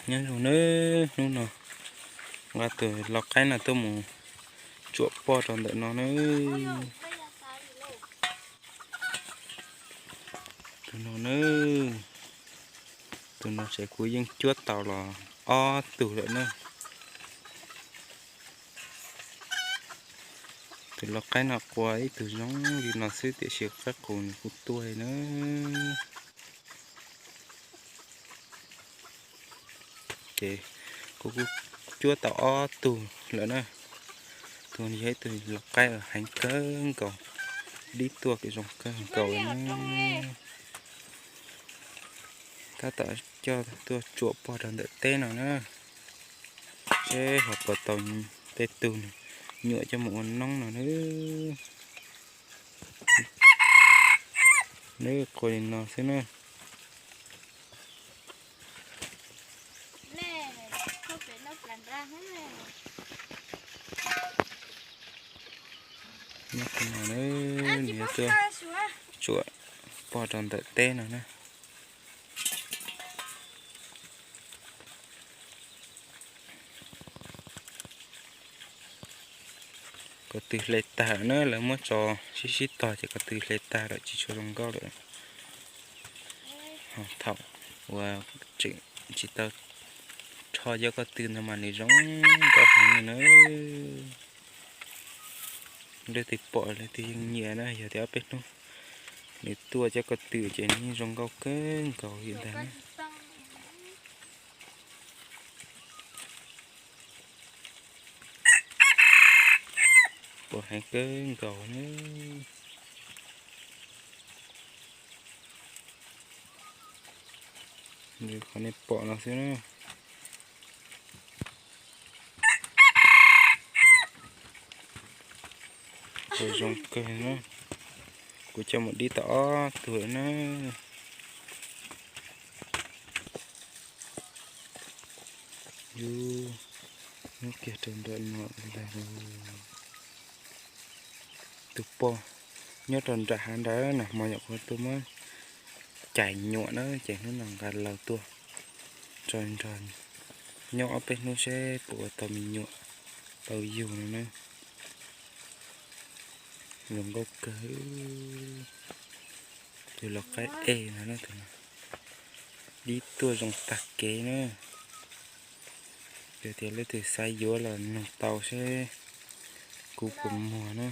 Nyob zoo nawb, hnub no nqa tus lau qaib no tuaj mus tsuam poj rau ntawm no nawb. Tus no nawb, tus no ces kuv yeej cuab tau los ob tug lawm na. Tus lau qaib no qua ib tug zoo li no xwb tiam sis qaib qus nws kuj tuaj li na. Ces kuv kuj cuab tau ob tug lawm na. Tus no yog ib tug lau qaib uas heev kawg nkaus, dib tuaj zoo kawg nkaus na. Tab tom coj tuaj tsuam poj rau ntawm teb no na, seb ho puas tau tej tug nyuam coj mus ua noob no na. Nws qua li no xwb na. Nyob qhov no na, nws yuav tuaj tsuam poj rau ntawm teb no na. Ko tw hle tag lawm na, lawv muab tso sib sib tog ces ko tw hle tag lawm tsis tshua zoo nkauj lawm. Ho thaum uas tseem tsis tau rho cov ko tw ntawd mas nws zoo nkauj heev li na. Leej twg pom leej twg yeej nyiam na, yog tias ob peb hnub nws tuaj cov ko tw ces nws yeej zoo nkauj kawg nkaus li ntag na. Pom heev kawg nkaus na. Qhov nej pom no xwb na. Zoo kawg na. Kuv coj mus dib tau ob tug na. Yus, nyob kiag rau nram no ntag. Tus poj nyob rau nram hav nrad, nag hmo nyuam qhuav tuaj muab cais nyuam na, ces hnub no nqa laus tuaj tso nrog nyob ob peb hnub seb puas ua tau me nyuam tau yug no na. Zoo nkauj kawg. Tus lau qaib ej no na, tus no dib tuaj zoo tag kev na. Yog tias leej twg xav yuav los nug tau seb kuv puas muag na.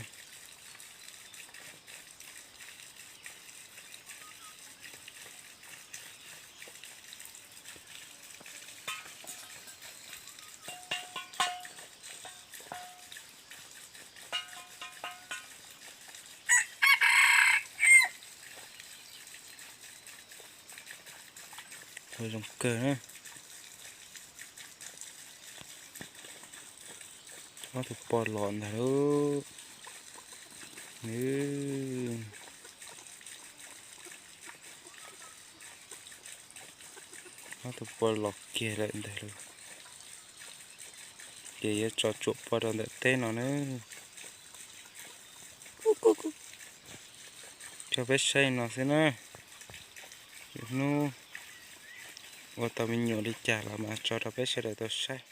Ua zoo kawg na. Ob tug poj los ntag lauj. Ob tug poj los kiag lawm ntag lauj. Ces yuav tso tsuam poj rau ntawm teb no na. Rau peb saib no xwb na. Hnub ua tau me nyuam li cas los mas tso rau peb sawv daws tau saib.